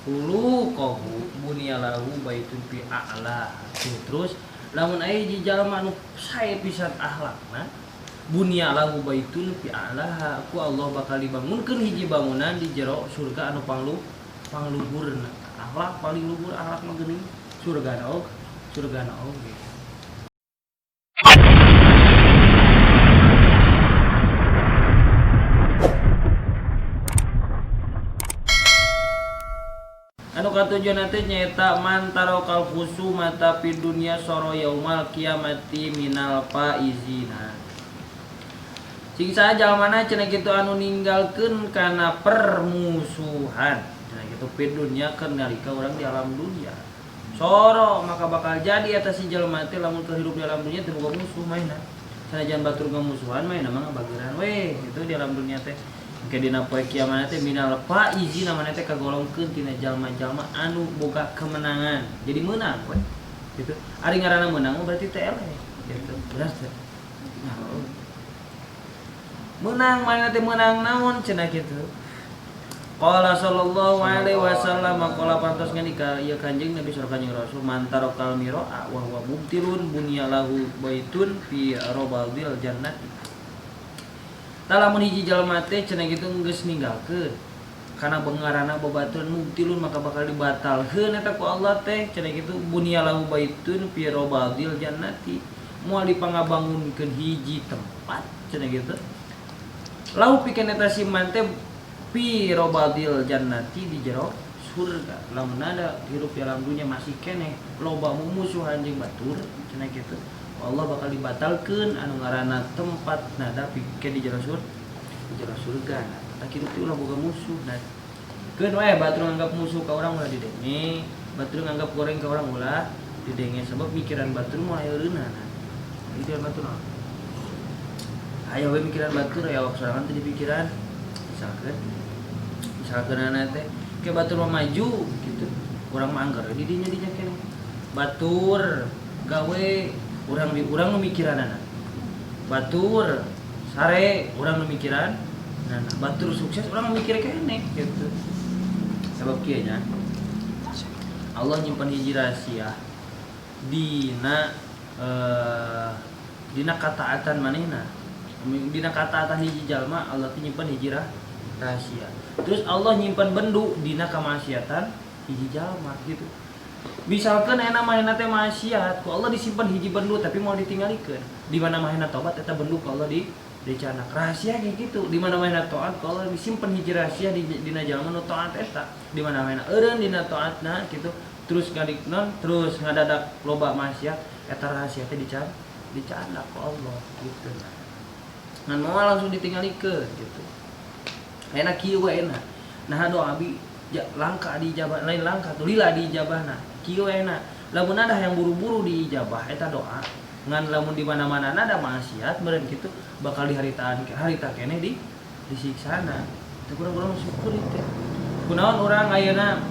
Khuluqahu bunyalahu baitun fi a'la. Tuh, terus lamun aya hiji jalma anu sae pisan akhlakna bunyalahu baitun fi a'laha, ku Allah bakal dibangunkeun hiji bangunan di jero surga anu pangluhurna. Akhlak paling luhur, akhlak mah geuning surgana oge, surgana oge. Anu katujuh teh nyaeta man tarokal khusumata fid dunya soro yaumal kiamati minal faizina. Sing saha jalmana cenah kitu anu ninggalkeun kana permusuhan cenah kitu fid dunya keur nalika urang di alam dunia. Soro maka bakal jadi eta si jelema teh lamun keur hirup di alam dunia teu boga musuh mainna. Sanajan batur ngamusuhan mainna mah ngabageran we gitu di alam dunia teh. Engke dina poe kiamat teh minal faizina maneh teh kagolongkeun tina jalma-jalma anu boga kemenangan. Jadi meunang we gitu. Ari ngaranna meunang berarti teh eleh gitu. Benar teh. Nah, meunang maneh teh meunang naon cenah kitu. Qala sallallahu alaihi wasallam qala pantos ngandika ieu Kanjeng Nabi sareng Kanjeng Rasul man tarokal miraa wa huwa mubtilun bunyalahu baitun fi rabadil jannati. Tah lamun hiji jalma teh cenah kitu geus ninggalkeun kana bengarana babaturan mubtilun maka bakal dibatalkeun eta ku Allah teh cenah kitu bunyalahu baitun fi rabadil jannati, moal dipangabangunkeun hiji tempat cenah kitu. Lau pikeun eta si man teh fi rabadil jannati di jero surga. Lamun ada hirup di alam dunia masih keneh loba mumusuhan jeung batur cenah kitu, Allah bakal dibatalkeun anu ngaranna tempat nada pikeun di jero surga, di jero surga. Nah, tah kitu teh ulah boga musuh. Nah, keun we batur nganggap musuh ka urang ulah didenge, batur nganggap goreng ka urang ulah didenge, sebab mikiran batur moal aya eureunna. Nah, mikiran batur naon? Aya we mikiran batur aya awak sorangan teh dipikiran. Misalkeun anak teh ke batur mah maju gitu, urang mah anggar di dinya dinya keneh. Batur gawe urang di urang nu mikiranana. Batur sare urang nu mikiran nana. Batur sukses urang nu mikir keneh gitu. Sabab kieu nya Allah nyimpen hiji rahasia dina dina kataatan manehna. Dina kataatan hiji jalma Allah teh nyimpen hiji rahasia. Terus Allah nyimpen bendu dina kamaksiatan hiji jalma gitu. Misalkan enak manehna teh maksiat, ku Allah disimpan hiji bendu tapi mau ditinggalikeun. Di mana manehna tobat eta bendu ku Allah dicanak. Rahasia kayak gitu. Di mana manehna taat ku Allah disimpan hiji rahasia dina jalma nu taat eta. Di mana manehna eureun dina taatna gitu. Terus ngadik non, terus ngadadak loba maksiat, eta rahasia teh dicanak ku Allah gitu. Ngan moal langsung ditinggalikeun gitu. Enak kieu we enak. Nah doa abi ja, langka diijabah, lain langka tuh lila diijabahna. Kieu enak. Lamun ada yang buru-buru diijabah eta doa, ngan lamun di mana-mana ada maksiat meureun kitu bakal diharitaan harita keneh disiksana. Teu kurang-kurang syukur teh. Kunaon urang ayeuna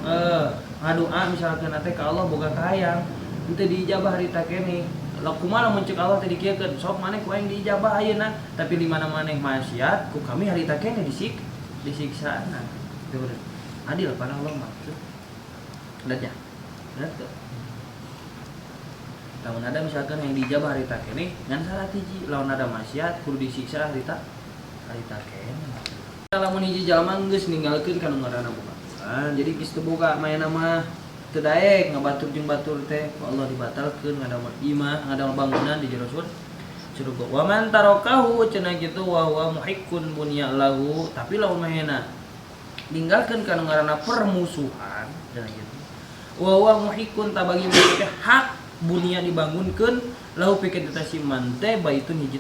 ngadoa misalkeun teh ka Allah boga kahayang, henteu diijabah harita keneh. Lah kumaha lamun ceuk Allah teh dikieukeun, sok maneh ku aing diijabah ayeuna, tapi di mana maneh maksiat ku kami harita keneh disiksana. Teu bener. Adil pada Allah mah tuh. Bener ya? Bener tuh. Lamun ada misalkan yang diijabah harita keneh ngan salah hiji, lamun ada maksiat kudu disiksa harita keneh. Lamun hiji jalma geus ninggalkeun kana ngaranna boga. Jadi geus teu boga maena mah teu daek ngabatur jeung batur teh ku Allah dibatalkeun ngadamel imah, ngadamel bangunan di jero surga. Wa man tarakahu cenah kitu wa huwa muhiqqun bunya lahu, tapi lamun manehna ninggalkeun kana ngaranna permusuhan cenah kitu. Wa huwa muhiqqun tabagi teh hak bunia dibangunkeun lahu pikeun eta si man teh baitun hiji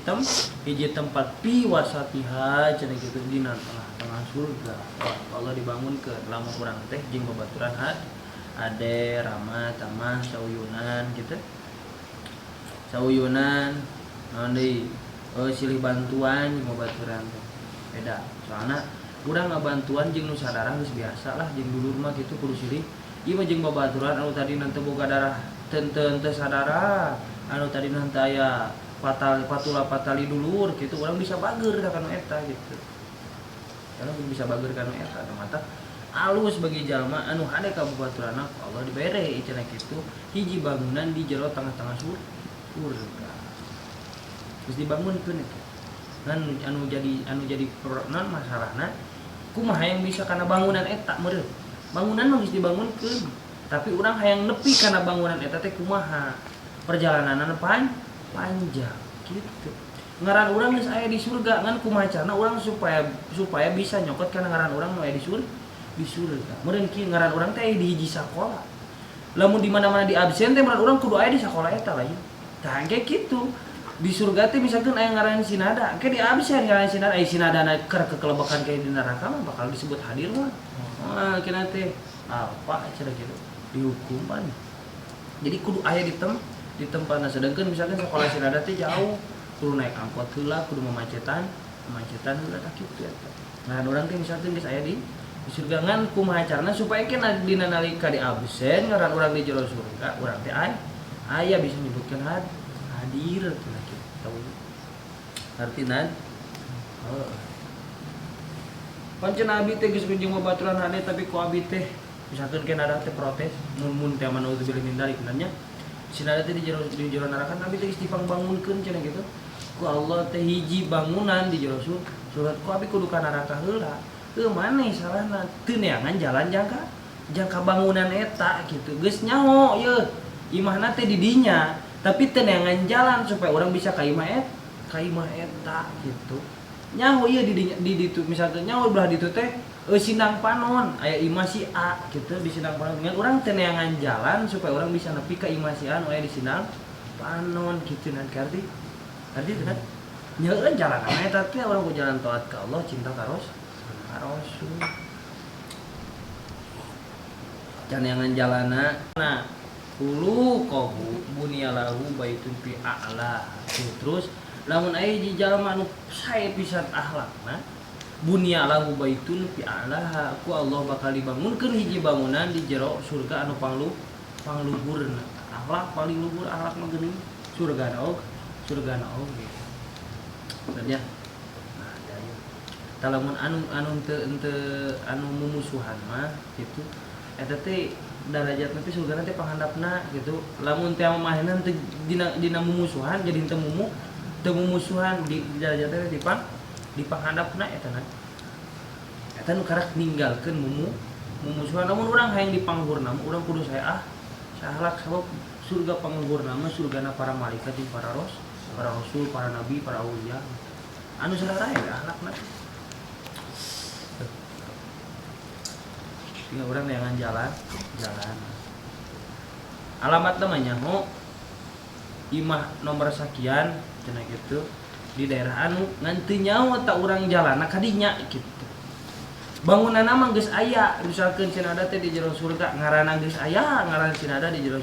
tempat pi wasatiha cenah kitu dina tengah-tengah surga. Wah, Allah dibangunkeun lamun urang teh jeung babaturan ade ramah tamah sauyunan gitu. Sauyunan naon deui? Silih bantuan jeung babaturan teh. Beda. Soalna urang ngabantuan jeung nu sadarah geus biasa lah jeung dulur mah kitu kudu silih. Ieu mah jeung babaturan anu tadi teu boga darah teu sadarah, anu tadi teu aya patula patali dulur kitu urang bisa bager ka kanu eta gitu. Karena bisa bager ka nu eta mata Alus bagi jalma anu hade ka babaturanna ku Allah dibere cenah kitu hiji bangunan di jero tengah-tengah surga. Geus dibangunkeun eta. Ngan anu jadi non masalahna kumaha yang bisa kana bangunan eta meureun. Bangunan mah geus dibangunkeun, tapi urang hayang nepi kana bangunan eta teh kumaha. Perjalananna panjang gitu. Ngaran urang geus aya di surga, ngan kumaha carana urang supaya bisa nyokot kana ngaran urang nu aya di surga. Meureun kieu ngaran urang teh aya di hiji sakola. Lamun di mana-mana di absen teh meureun urang kudu aya di sakola eta lain. Tah engke kitu. Di surga teh misalkan aya ngaran sinada, engke di absen ngaran sinada, aya sinadana keur kekelebekan kayak di neraka mah bakal disebut hadir mah. Wah, kena teh apa cara gitu dihukum pan. Jadi kudu aya di tempatna, sedangkan misalkan sekolah sinada teh jauh, kudu naik angkot heula, kudu memacetan heula tah kitu eta. Nah, urang teh misalkan geus aya di surga ngan kumaha carana supaya kena dina nalika di absen ngaran urang di jero surga, urang teh aya bisa nyebutkeun hadir cenah kitu. Artina oh. Pancen abi teh geus jeung babaturan hade tapi ku abi teh misalkan kena ada teh protes mun teh manaudzubillah min dzalik nya sinada teh di jero neraka abi teh geus dipangbangunkeun cenah kitu ku Allah teh hiji bangunan di jero surga ku abi kudu ka neraka heula. Heuh maneh salahna teu neangan jalan jangka bangunan eta kitu geus nyaho yeuh imahna teh di dinya tapi teu neangan jalan supaya urang bisa ka imah eta gitu. Nyaho ieu di ditu misalkan nyaho belah ditu teh Sindang Panon aya imah si A gitu di Sindang Panon ngan urang teu neangan jalan supaya urang bisa nepi ka imah si A nu aya di Sindang Panon kitu nan arti teh kan nyeueun jalanan eta teh urang ku jalan taat ka Allah cinta ka Rasul caneangan jalana nah hulu qahu bunyalahu baitun fi a'la. Terus lamun aya hiji jalma anu sae pisan akhlakna bunyalahu baitun fi a'laha ku Allah bakal dibangunkeun hiji bangunan di jero surga anu pangluhurna. Akhlak paling luhur akhlak mah geuning surgana oge gitu. Ya. Nah, da lamun anu teu anu mumusuhan mah gitu eta teh darajatna teh surgana teh panghandapna gitu. Lamun teh mamahna teh dina mumusuhan jadi teu mumusuhan di darajatna teh di panghandapna eta na. Eta nu karak ninggalkeun mumusuhan. Lamun urang hayang di pangluhurna mah urang kudu sae sahlak sabab surga pangluhurna mah surgana para malaikat jeung para rasul, para nabi, para aulia. Anu sararea akhlakna. Tinggal urang neangan jalan. Alamat namanya ho imah nomor sekian cenah gitu di daerah anu ngan teu nyaho ta urang jalanna ka dinya gitu. Bangunanna mah geus aya, misalkeun cenah teh di jero surga ngaranna geus aya, ngaran cenah di jero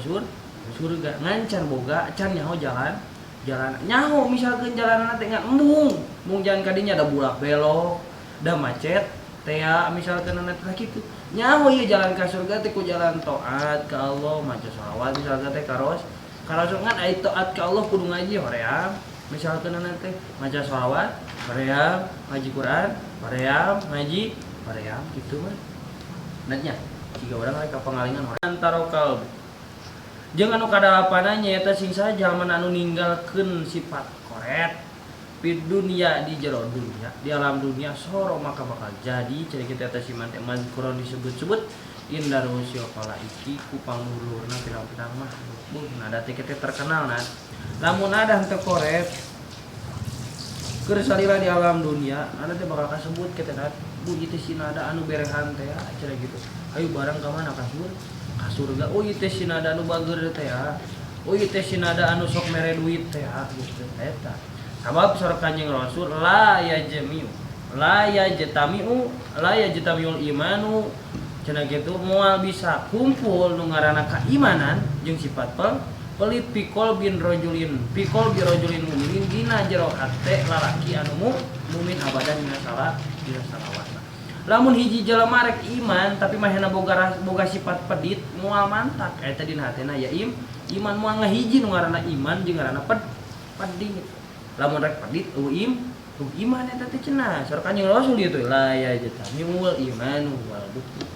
surga ngan can boga can nyaho jalan nyaho misalkeun jalanna teh ngan embung, mung jalan ka dinya da bulak belok, da macet tea misalkeun teh kitu. Nyaho ieu jalan ka surga teh ku jalan taat ka Allah, maca sholawat misalkeun teh ka rasul ngan ai taat ka Allah kudu ngaji hoream, misalkeun teh maca sholawat hoream, ngaji Quran hoream, ngaji hoream kitu mah. Natnya jika urang rek ka pangalingan hoream tarokal. Jeung anu kadalapanna nyaeta sing saha jalma anu ninggalkeun sifat koret di dunia di jero dunia di alam dunia soro maka bakal jadi cari kita teh si mante mazkuron disebut-sebut indar usil iki ku pangluhurna pirang-pirang mah buh nada teh kita terkenal nah lamun ada henteu koret keur salila di alam dunia ada teh bakal kasebut kita teh bu ieu teh sinada anu berehan teh cenah gitu ayo barang ka mana ka surga oh ieu teh sinada anu bager teh ya oh ieu teh sinada anu sok mere duit teh gitu eta. Sabab saur Kanjeng Rasul la yajtamiul imanu cenah kitu moal bisa kumpul nu ngaranna kaimanan jeung sifat pelit pikol bin rajulin pikol bi rajulin mukminin dina jero hate lalaki anu mukmin abadan dina salah dina salawatna. Lamun hiji jelema rek iman tapi mahena boga sifat pedit moal mantak eta dina hatena ya iman moal ngahiji nu ngaranna iman jeung ngaranna pedit. Lamun rek pedit iman eta teh cenah saur Kanjeng Rasul ieu teh la ya jatamiul imanu wal bukti.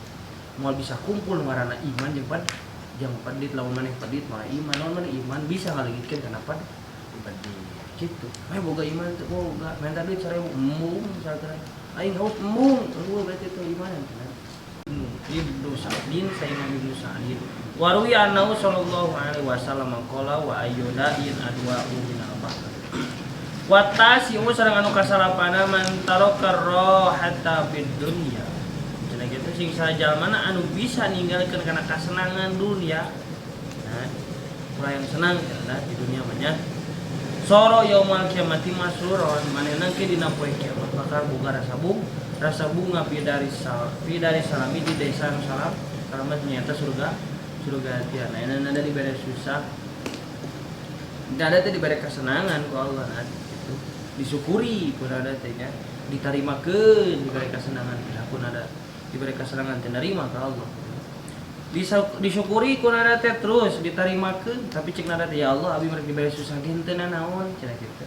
Moal bisa kumpul ngaranna iman jeung jeung pedit. Lamun maneh pedit moal iman, lamun maneh iman bisa ngaleungitkeun kana pedit gitu. Maneh boga iman teu? Boga. Minta duit 1000 embung misalkan. Aing haus embung, eueuh berarti teu iman cenah. Ibnu Sa'din, Sayyidina Ibnu Sa'din. Waruwiya annahu sallallahu alaihi wasallam qala wa ayyudain adwa'u minal bahr. Wa tasi'u sareng anu kasalapana man taraka rahata fid dunya. Cenah kitu sing sajalmana anu bisa ninggalkeun kana kasenangan dunia. Nah, ulah yang senang cenah di dunia mah nya. Soro yaumal kiamati masruron, manehna ke dina poe kiamat bakal boga rasa bunga fi dari salami di desa anu salam salamat nyata surga surga tiana. Nah, ada diberi susah, tidak ada teh diberi kesenangan ku Allah, nah, gitu. Disyukuri pun ada teh nya, ditarimakeun diberi kesenangan pun ada, diberi kesenangan teh nerima ka Allah. Disyukuri ku nada teh terus ditarimakeun, tapi cek nada teh, ya Allah, abi merek diberi susah ge henteu naon cenah kitu.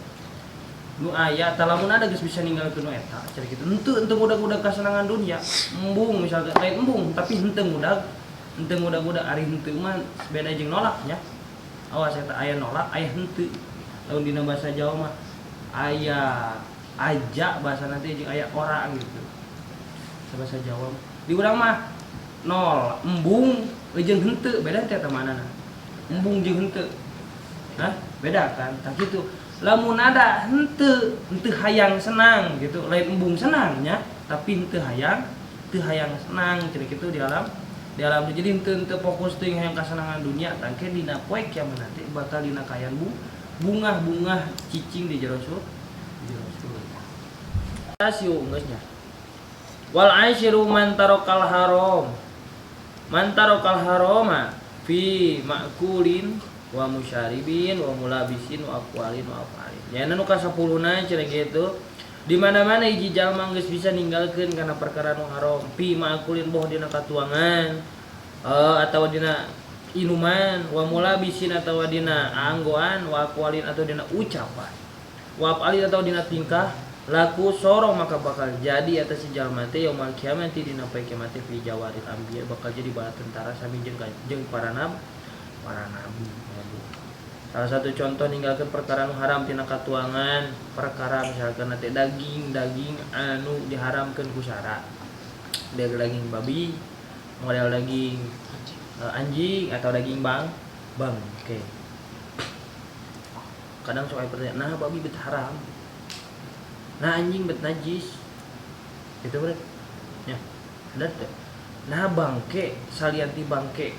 Nu aya tah lamun ada geus bisa ninggalkeun nu eta cenah kitu. Henteu henteu ngudag-ngudag kasenangan dunia, embung misalkan, lain embung tapi henteu ngudag, henteu ngudag-ngudag. Ari henteu mah beda jeung nolak nya. Awas, eta aya nolak, aya henteu. Lamun dina bahasa Jawa mah aya aja bahasa nanti jeung aya ora gitu. Bahasa Jawa mah. Di urang mah nol embung jeung henteu beda teh eta manana. Embung jeung henteu. Hah? Beda kan? Tah kitu. Lamun ada henteu, henteu hayang senang gitu, lain embung senangnya, tapi henteu hayang senang cenah kitu di alam, di alam. Jadi henteu henteu fokus teuing hayang kasenangan dunia, tangke dina poe kiamat nanti bakal dina kaayaan bungah-bungah cicing di jero surga, di jero surga. Tasiu geus nya. Wal asyiru man tarakal haram. Man tarakal harama fi ma'kulin wa musyaribin wa mulabisin wa aqwalin wa af'alin. Ya nu ka-10na cenah kitu. Di mana-mana hiji jalma geus bisa ninggalkeun kana perkara nu haram fi ma'kulin, boh dina katuangan atawa dina inuman, wa mulabisin atawa dina anggoan, wa aqwalin atau dina ucapan, wa af'alin atau dina tingkah laku, sorong maka bakal jadi atas si jalma teh yaumul kiamat dina poe kiamat fi jawaril anbiya, bakal jadi bala tentara sami jeung jeung para nabi. Salah satu contoh ninggalkeun perkara nu haram tina katuangan, perkara misalkan nanti daging daging anu diharamkeun ku syara, daging babi, model daging anjing atau daging bangke. Kadang sok aya pertanyaan, nah babi bet haram, nah anjing bet najis gitu bro ya, ada teh. Nah bangke salian ti bangke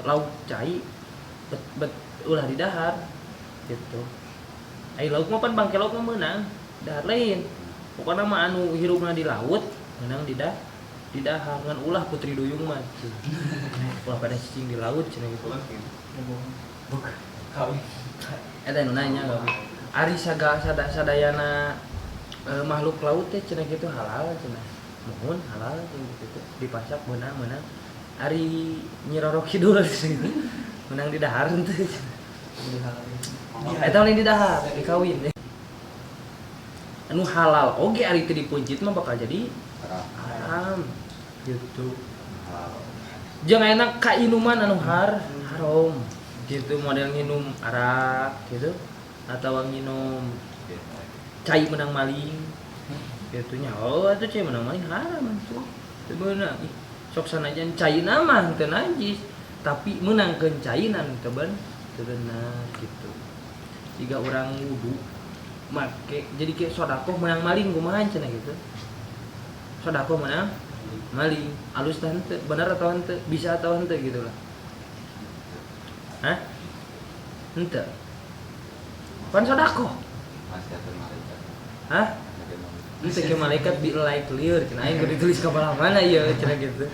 lauk cai bet bet ulah didahar gitu. Ai lauk mah pan bangke lauk mah meunang dahar, lain pokoknya mah anu hirupna di laut meunang didahar, ngan ulah putri duyung mah gitu. Ulah pada cicing di laut cenah gitu. Kawin. Eta nu nanya kawin. Ari saga sadayana makhluk laut teh cenah kitu halal cenah. Mohon halal cenah gitu. Dipasak meunang meunang. Ari Nyi Roro Kidul cenah gitu. Meunang didahar henteu cenah. Eta lain didahar, dikawin. Anu halal oge ari teu dipuncit mah bakal jadi haram gitu. Jeung enak kainuman anu haram gitu, model nginum arak gitu atau nginum cai menang maling gitu nya. Oh atuh cai menang maling haram tuh, teu beunang. Ih, sok sanajan caina mah teu najis tapi meunangkeun caina nu teu teu bener gitu. Jika orang wudu make jadi kayak sodakoh menang maling kumaha cenah gitu. Sodakoh menang maling alus tah henteu, bener atau henteu, bisa atau henteu gitu lah. Hah? Henteu. Pan sodakoh. Hah? Henteu ke malaikat bi like lieur cenah, aing kudu ditulis ka mana ieu cenah gitu.